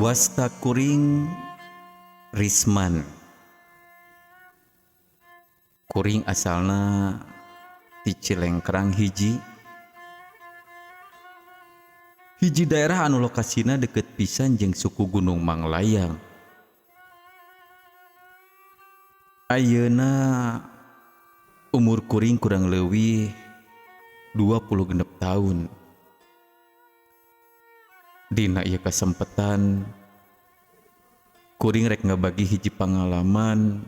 Wasta kuring Risman. Kuring asalna ti Cilengkrang hiji. Hiji daerah anu lokasina deket pisan jeung suku Gunung Manglayang. Ayeuna umur kuring kurang leuwih 26 tahun. Dina ieu kasempetan kuring rek ngabagi hiji pangalaman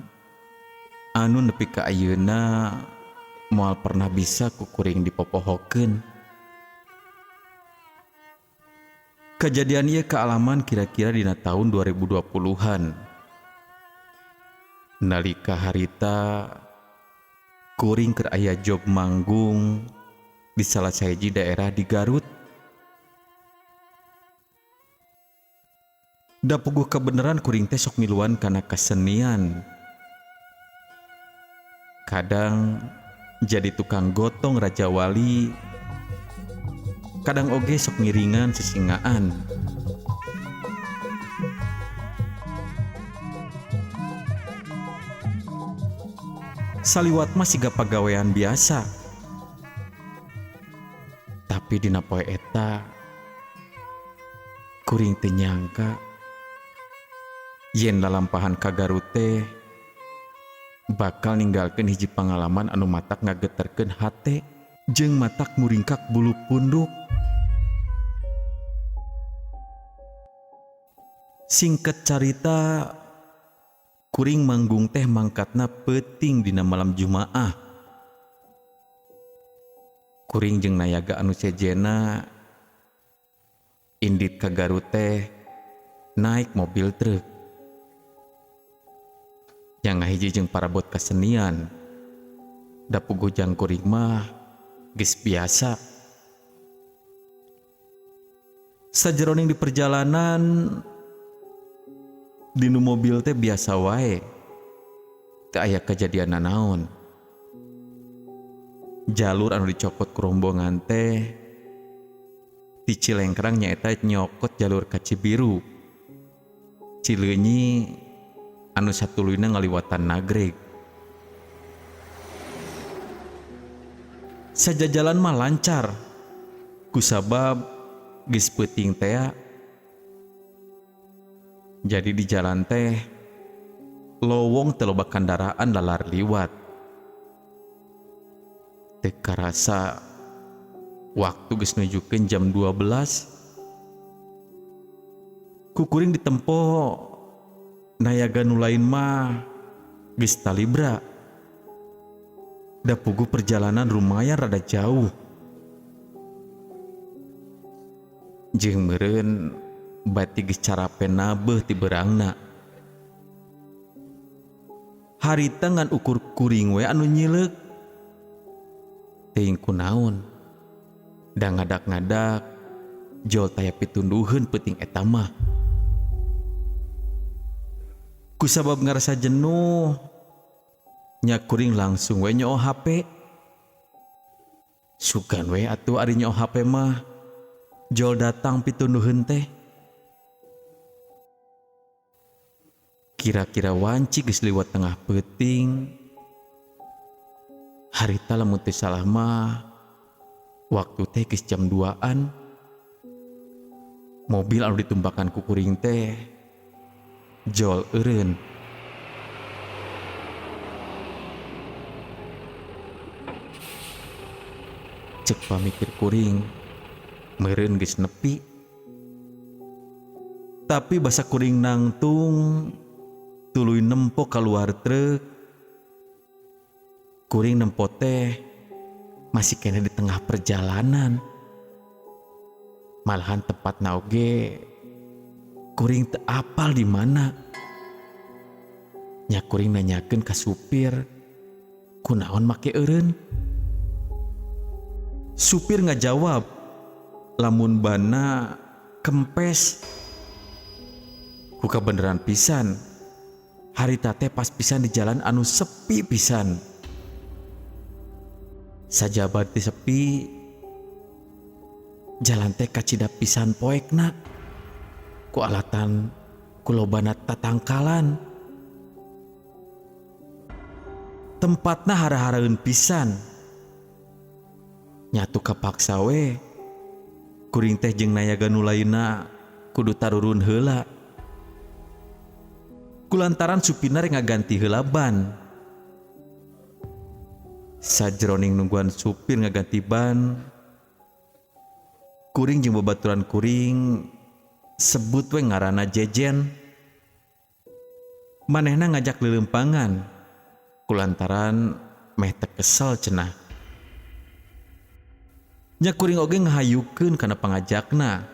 anu nepi ka ayeuna moal pernah bisa ku kuring dipopohokeun. Kejadian ieu kaalaman kira-kira dina tahun 2020-an. Nalika harita kuring keur aya job manggung di salah sahiji daerah di Garut. Da puguh kebenaran kuring teh sok miluan kana kesenian. Kadang jadi tukang gotong Raja Wali, kadang oge sok ngiringan sisingaan. Saliwat mah siga pagawean biasa. Tapi dina poe eta kuring teu nyangka yen lalampahan ka Garut teh bakal ninggalkeun hiji pangalaman anu matak ngageterkeun hate jeung matak muringkak bulu punduk. Singkat carita, kuring manggung teh mangkatna peuting dina malam Jumaah. Kuring jeung nayaga anu sejena indit ka Garut teh naik mobil truk. Yang ngahiji jeung parabot kesenian. Da puguh jang kuring mah geus biasa. Sajeroning di perjalanan dinu mobil teh biasa wae. Teu aya kejadian nanaon. Jalur anu dicokot ku rombongan teh di Cilengkrang nyaeta nyokot jalur ka Cibiru. Cileunyi anu satuluyna ngaliwatan Nagreg. Sajajalan mah lancar kusabab geus peuting tea. Jadi di jalan teh lowong teu loba kendaraan lalar liwat. Teu karasa waktu geus nunjukeun jam 12. Ku kuring ditempo nayaga nu lain mah geus talibra. Da puguh perjalanan lumayan rada jauh. Jeung meureun bati geus carape nabeuh ti beurangna. Harita ngan ukur kuring we anu nyileuk. Teuing kunaon. Da ngadak-ngadak jol taya pitunduheun peuting eta mah. Kusabab ngarasa jenuh, nya kuring langsung we nyoo HP. Sugan we atuh ari nyoo HP mah jol datang pitunduheun teh. Kira-kira wanci geus liwat tengah peuting. Harita lamun teu salah mah waktu teh geus jam 2-an. Mobil anu ditumbakan ku kuring teh jol eureun. Cek pamikir kuring, meureun geus nepi. Tapi basa kuring nangtung tuluy nempo kaluar truk. Kuring nempo teh masih kena di tengah perjalanan. Malahan tempatna oge kuring teu apal di mana. Nya kuring nanyakeun ka supir, kunaon make eureun? Supir ngajawab, lamun bana kempes. Ku kabeneran pisan, harita teh pas pisan di jalan anu sepi pisan. Sajaba teh sepi, jalan teh kacida pisan poekna. Ku alatan ku lobana tatangkalan. Tempatna hara-haraeun pisan. Nyatu kapaksa we kuring teh jeung nayaga nu lainna kudu tarurun heula. Kulantaran supirna rek ngaganti heula ban. Sajroning nungguan supir ngaganti ban, kuring jeung babaturan kuring sebut we ngaranna Jejen. Manehna ngajak leuleumpangan kulantaran meh teu kesel cenah. Nya kuring oge ngahayukeun kana pangajakna.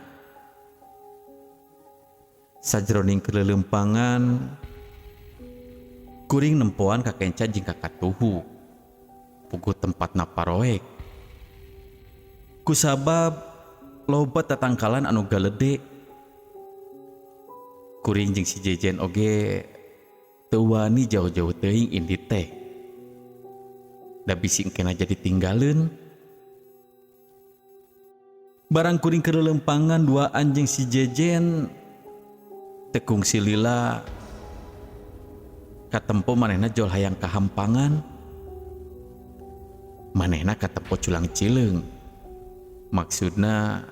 Sajroning keur leuleumpangan, kuring nempoan ka kenca jeung ka katuhu. Puguh tempatna paroek. Kusabab loba tatangkalan anu galede. Kuring jeung si Jejen oge teu wani jauh-jauh teuing indi teh. Da bisi engkena jadi tinggaleun. Barang kuring keur leuleumpangan duaan jeung si Jejen, tekung si lila katempo manehna jol hayang kahampangan. Manehna katempo culang cileung. Maksudna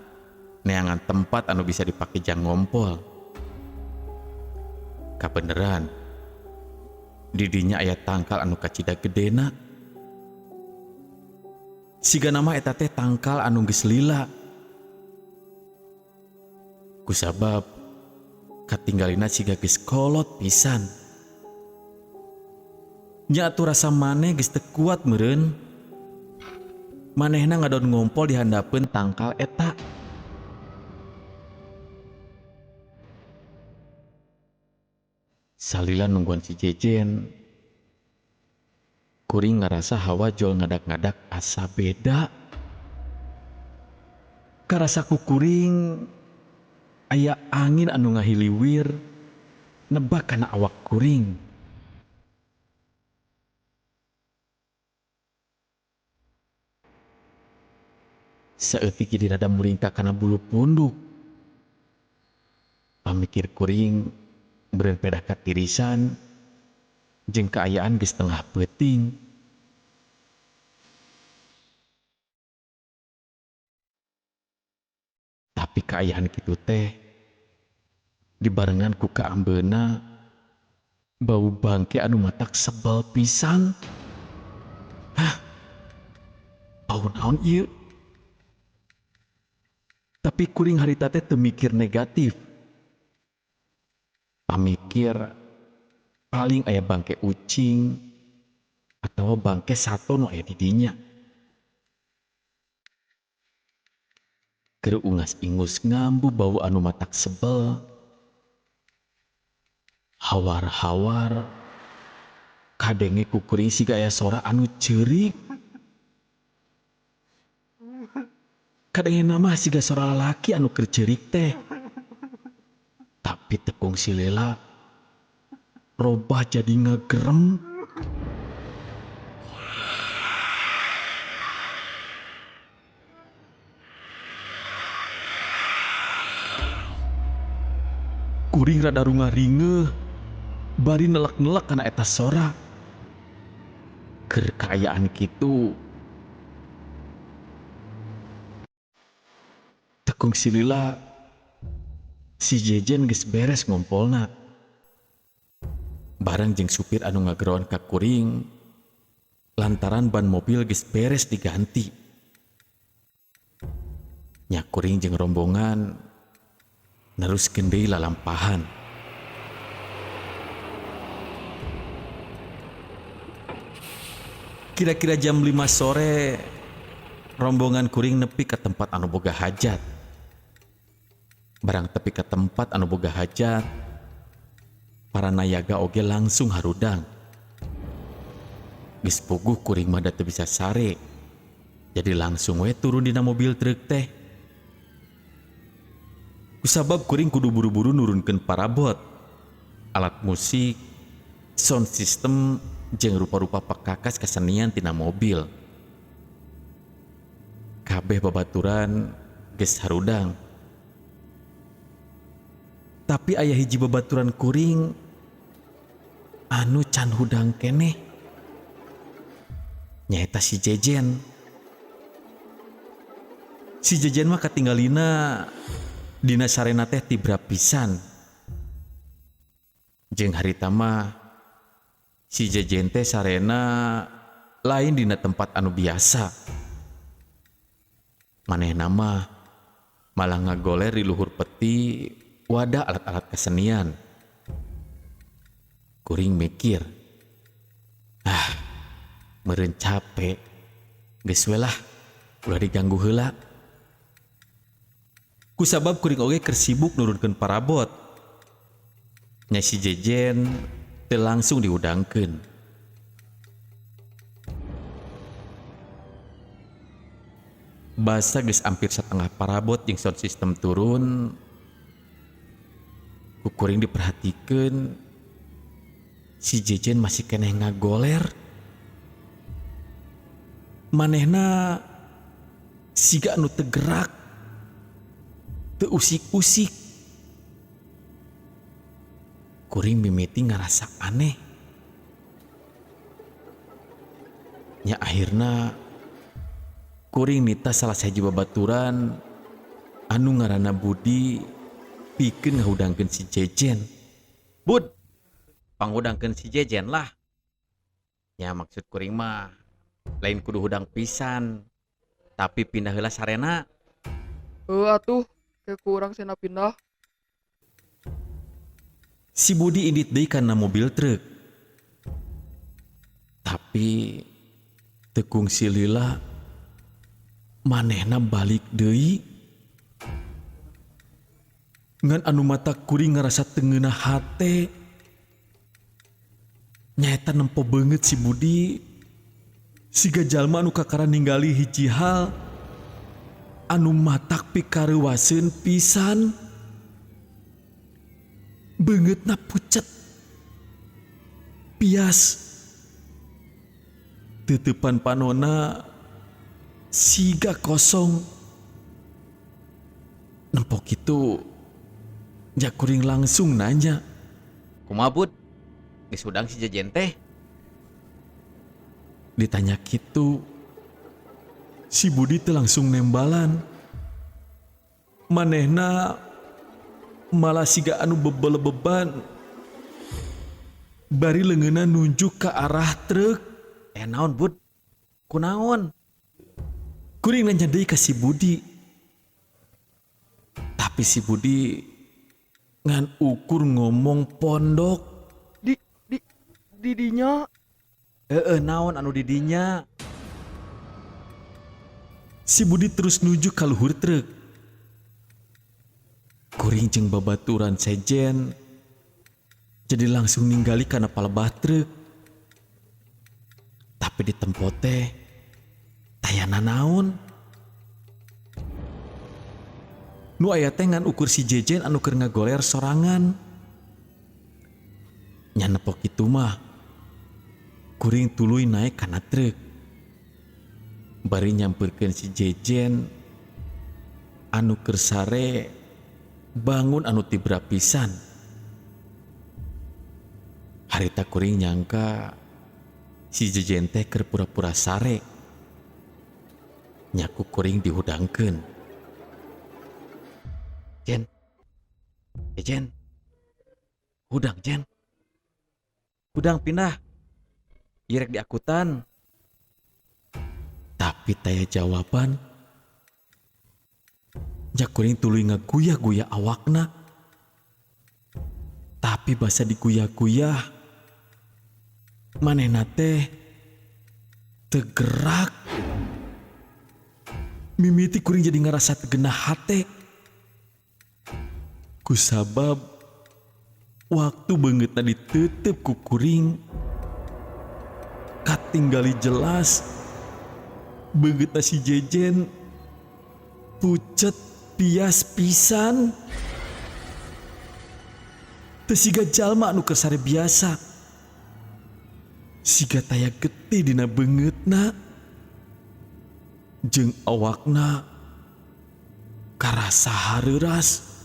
neangan tempat anu bisa dipake jang ngompol. Kabeneran didinya aya tangkal anu kacida gedena. Sigana mah eta teh tangkal anu geus lila. Kusabab katinggalina siga geus kolot pisan. Nya atuh rasa maneh geus teu kuat meureun. Manehna ngadon ngompol di handapeun tangkal eta. Salila nungguan si Jejen, kuring ngarasa hawa jol ngadak-ngadak asa beda. Karasa ku kuring aya angin anu ngahiliwir nebak kana awak kuring. Saeutik jadi rada muringkak kana bulu punduk. Pamikir kuring beureun pedah katirisan jeung kaayaan geus tengah peuting. Tapi kaayaan kitu teh dibarengan ku kaambeuna bau bangke anu matak sebel pisan. Hah, bau naon ieu? Tapi kuring harita teh teu mikir negatif. Pamikir paling aya bangke ucing atawa bangke sato nu aya di dinya. Keur ungas-ingus ngambu bau anu matak sebel. Hawar-hawar kadenge ku kuring siga aya sora anu ceurik. Kadenge mah siga sora lalaki anu keur ceurik teh. Tapi tekung si Lela robah jadi ngegerem. Kuring rada runga-ringeuh bari nelek-nelek kana eta sora. Keur kaayaan kitu tekung si Lila, si Jejen geus beres ngompolna. Bareng jeung supir anu ngageroan ka kuring lantaran ban mobil geus beres diganti. Nya kuring jeung rombongan neruskeun deui lalampahan. Kira-kira jam 5 sore rombongan kuring nepi ka tempat anu boga hajat. Barang tepi ka tempat anu boga hajat, para nayaga oge langsung harudang. Geus puguh kuring mah da teu bisa sare. Jadi langsung we turun dina mobil truk teh. Kusabab kuring kudu buru-buru nurunkeun parabot, alat musik, sound system, jeung rupa-rupa pekakas kesenian tina mobil. Kabeh babaturan geus harudang. Tapi aya hiji babaturan kuring anu can hudang keneh. Nyaeta si Jejen. Si Jejen mah katinggalina dina sarena teh tibra pisan. Jeung harita mah si Jejen teh sarena lain dina tempat anu biasa. Manehna mah malah ngagoler di luhur peti wadah alat-alat kesenian. Kuring mikir, ah meureun capek, geus we lah, ulah diganggu heula. Kusabab kuring oge keur sibuk nurunkeun parabot. Nya si Jejen teu langsung dihudangkeun. Basa geus hampir setengah parabot jeung sound system turun, ku kuring diperhatikeun si Jejen masih keneh ngagoler. Manehna siga anu teu gerak, teu usik-usik. Kuring mimiti ngarasa aneh. Nya akhirna kuring nita salah sahiji babaturan anu ngaranna Budi pikeun ngahudangkeun si Jejen. Bud, panghudangkeun si Jejen lah. Nya maksud kuring mah lain kudu hudang pisan, tapi pindah heula sarena. Heuh atuh, ke kurang sena pindah. Si Budi indit deui kana mobil truk. Tapi teu kungsi lila manehna balik deui. Ngan anu mata kuring ngarasa teu ngeunah hate. Nyaeta nempo beungeut si Budi siga jalma anu kakara ninggali hiji hal anu matak pikareuwaseun pisan. Beungeutna pucet, pias, teuteupan panona siga kosong. Nempo kitu nya kuring langsung nanya, kumaha Bud? Geus hudang si Jejen teh? Ditanya kitu, si Budi teh langsung nembalan. Manehna malah siga anu bebel-beban. Bari leungeunna nunjuk ke arah truk. Naon Bud? Kunaon? Kuring nanya deui ka si Budi. Tapi si Budi ngan ukur ngomong pondok. Di didinya. Heeh, naon anu didinya? Si Budi terus nuju ka luhur truk. Kuring jeung babaturan sejen jadi langsung ninggali kana palebah truk. Tapi di tempo teh tayana naon? Nu aya teh ngan ukur si Jejen anu keur ngagoler sorangan. Nya nepok kitu mah kuring tuluy naek kana truk. Bari nyamperkeun si Jejen anu keur sare bangun anu tibra pisan. Harita kuring nyangka si Jejen teh keur pura-pura sare. Nyaku kuring dihudangkeun. Jen, Jen, hudang Jen, hudang pindah, irek diakutan. Tapi taya jawaban. Nya kuring tuluy ngaguyah-guyah awakna. Tapi basa diguyah-guyah, manehna teh teu gerak. Mimiti kuring jadi ngarasa teu genah hate. Kusabab waktu beungeutna ditutup ku kuring, katinggali jelas beungeutna si Jejen pucet pias pisan. Teu siga jalma anu keur sare biasa. Siga taya getih dina beungeutna. Jeung awakna karasa hareuras.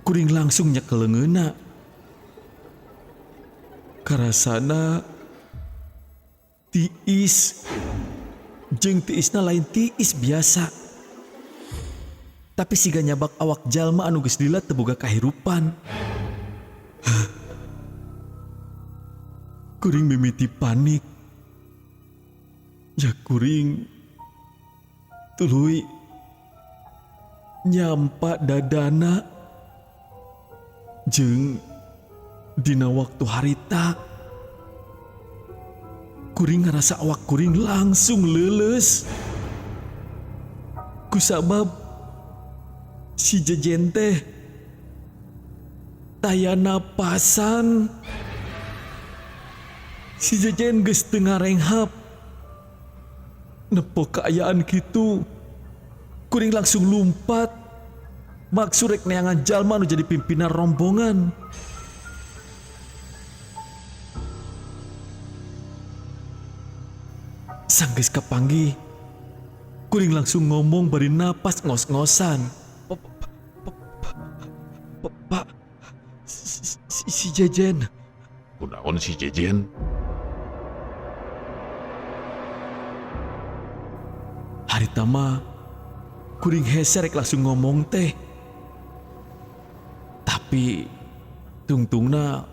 Kuring langsung nyekel leungeunna. Karasana tiis jeung tiisna lain tiis biasa. Tapi siga nyabak awak jalma anu geus lila teu boga kahirupan. Kuring mimiti panik. Ya kuring tuluy nyampa dadana jeung dina waktu harita kuring ngarasa awak kuring langsung leuleus kusabab si Jejen teh taya napasan. Si Jejen geus teu ngarenghap. Nepo kaayaan kitu kuring langsung lumpat maksud rek neangan jalma nu jadi pimpinan rombongan. Sanggeus kapanggih kuring langsung ngomong bari napas ngos-ngosan. Pak, si Jejen. Kunaon si Jejen? Harita mah kuring hese rek langsung ngomong teh. Tapi tungtungna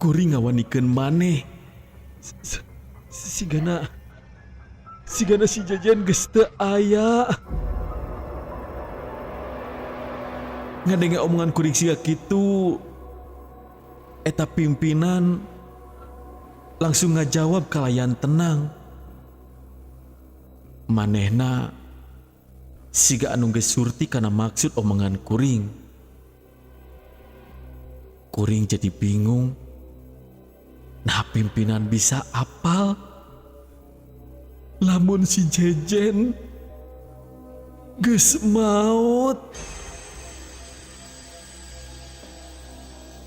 kuring ngawanikeun maneh. Sigana si Jejen geus teu aya. Ngadenge omongan kuring siga kitu, eta pimpinan langsung ngajawab kalayan tenang. Manehna siga anu geus surti kana maksud omongan kuring. Kuring jadi bingung. Nah pimpinan bisa apal lamun si Jejen geus maot.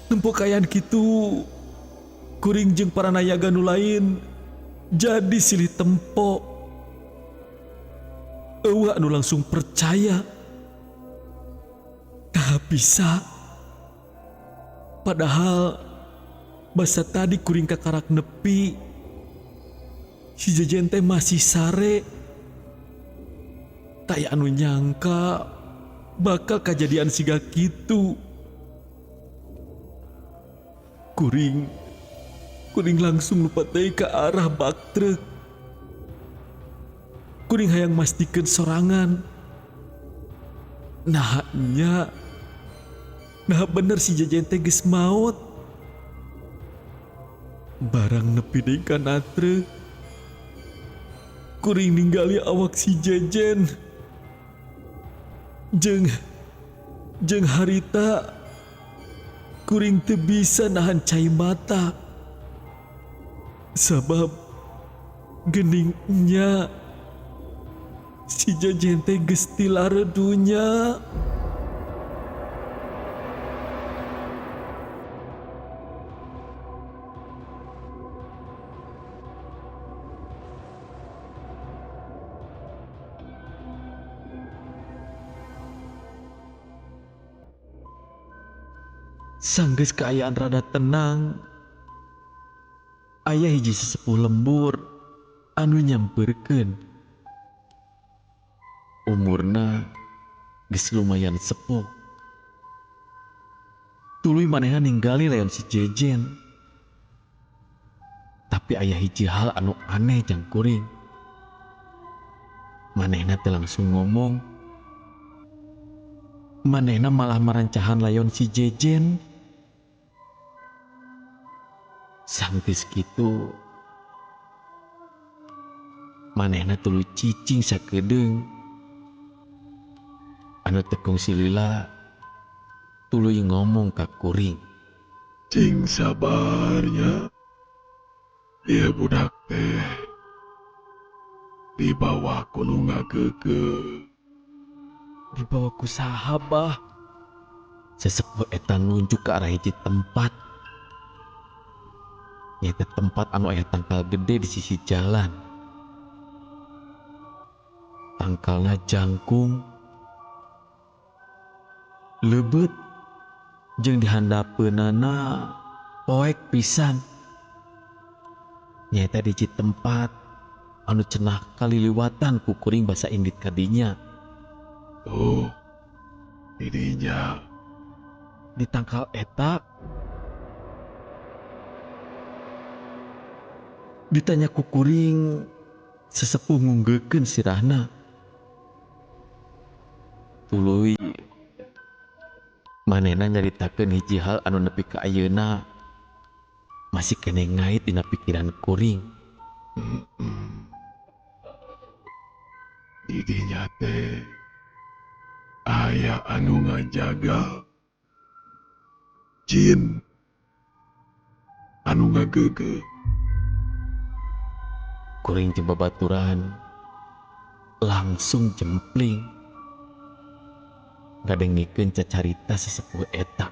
Nempo kaayaan kitu kuring jeung para nayaga nu lain jadi silih tempo. Eueuh anu langsung percaya. Tah bisa. Padahal basa tadi kuring kakarak nepi si Jejen teh masih sare. Taya anu nyangka bakal kajadian siga kitu. Kuring langsung lupa deui ka arah bak truk. Kuring hayang mastikeun sorangan. Nah nya, nah bener si Jejen teh geus maot. Barang nepi deui kana truk, kuring ninggali awak si Jejen jeung harita kuring teu bisa nahan cai mata. Sabab geningnya si Jejen teh geus tilar dunya. Sanggeus kaayaan rada tenang, aya hiji sesepuh lembur anu nyamperkeun. Umurna geus lumayan sepuh. Tuluy manehna ninggali layon si Jejen. Tapi aya hiji hal anu aneh jang kuring. Manehna teh langsung ngomong. Manehna malah marancahan layon si Jejen. Sanggeus kitu manehna tuluy cicing sakedeung. Anu tekung silila tuluy ngomong ka kuring. Cing sabarnya, ieu budak teh dibawa ku nu ngageugeuh. Dibawa ku saha bah? Sesepuh eta nunjuk ke arah hiji tempat. Nyaeta tempat anu aya tangkal gede di sisi jalan. Tangkalna jangkung, leubet, Jeung dihandapeunana poek pisan. Nyaeta di hiji tempat anu cenah kaliliwatan ku kuring basa indit ka dinya. Tuh, didinya. Di tangkal eta ditanya ku kuring, sesepuh ngunggeukeun sirahna. Tuluy manehna nyaritakeun hiji hal anu nepi ka ayeuna masih keneh ngait dina pikiran kuring. Didinya teh aya anu ngajaga, jin anu ngageugeuh. Kuring jeung babaturan langsung jempling ngadengikeun cacarita sesepuh eta.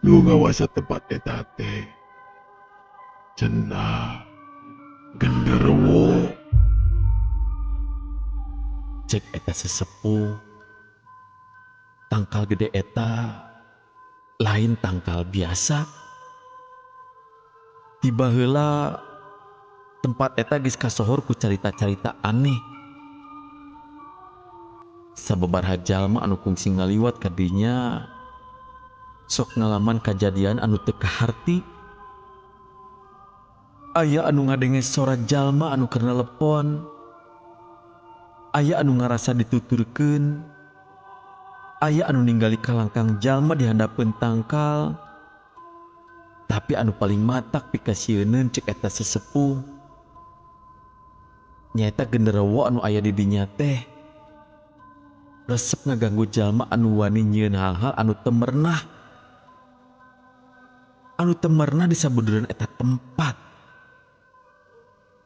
Nu ngawasa tempat eta teh cenah genderuwo. Cek eta sesepuh, tangkal gede eta lain tangkal biasa. Tiba heula tempat eta geus kasohor ku carita-carita aneh. Sababaraha jalma anu kungsi ngaliwat ka dinya sok ngalaman kajadian anu teu kaharti. Aya anu ngadenge sora jalma anu keur nelepon. Aya anu ngarasa dituturkeun. Aya anu ninggali kalangkang jalma di handapeun tangkal. Tapi anu paling matak pikasieuneun cek eta sesepuh nyaeta genderuwo anu aya di dinya teh resep ngaganggu jalma anu wani nyieun hal-hal anu teu merenah. Anu teu merenah di sabudureun eta tempat.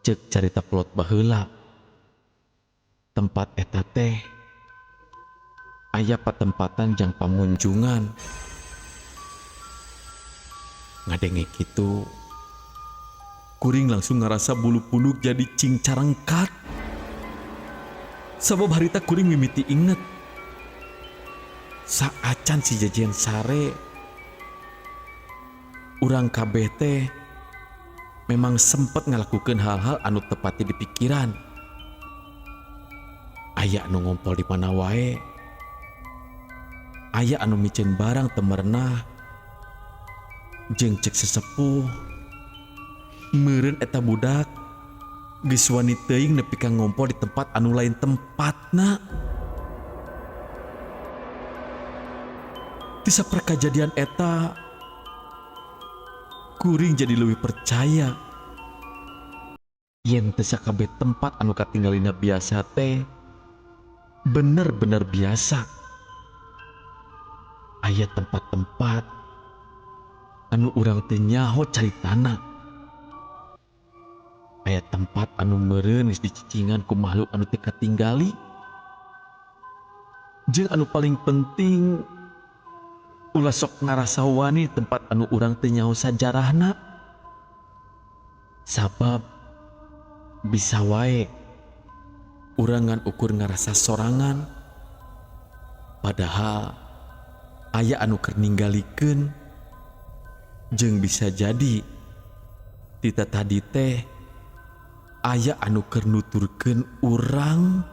Cek carita kolot baheula, tempat eta teh aya patempatan jang pamunjungan. Ngadenge kitu, kuring langsung ngarasa bulu punduk jadi cingcarengkat. Sabab harita kuring mimiti inget saacan si jajian sare, urang kabeh teh memang sempet ngalakukeun hal-hal anu tepati di pikiran. Aya anu ngompol di mana wae, aya anu miceun barang teu merenah, jeung cek sesepuh meureun eta budak geus wani teuing nepi ka ngompol di tempat anu lain tempatna. Ti saper kajadian eta, kuring jadi leuwih percaya yen teu sakabeh tempat anu katinggalina biasa teh bener-bener biasa. Aya tempat-tempat anu urang teu nyaho caritana. Aya tempat anu meureun geus dicicingan ku makhluk anu teu katinggali. Jeung anu paling penting, ulah sok ngarasa wani tempat anu urang teu nyaho sajarahna. Sabab bisa wae urang ngan ukur ngarasa sorangan, padahal aya anu keur ninggalikeun. Jeung bisa jadi tita tadi teh aya anu keur nuturkeun urang.